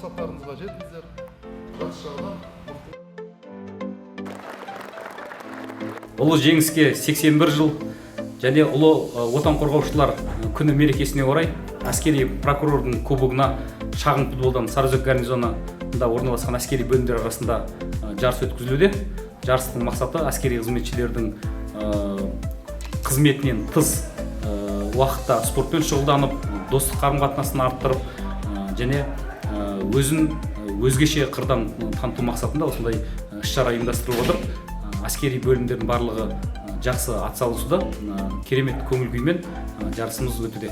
Мақсаттарыңызға жетіңіздер. Жақсы жағынан мықты. Ұлы Жеңіске 81 жыл және Ұлы Отан қорғаушылар күні мерекесіне орай әскери прокурордың кубогына шағын футболдан Сарыөзек гарнизонында орналасқан әскери бөлімдер арасында жарыс өткізілуде. Жарыстың мақсаты – әскери қызметшілердің қызметінен тыс уақытта спортпен шұғылданып, достық қарым қатынасын арттырып және өзін өзгеше қырдан таныту мақсатында осындай іс шара ұйымдастырылып отыр. Әскери бөлімдердің барлығы жақсы атсалысуда, керемет көңіл күймен жарысымыз өтуде.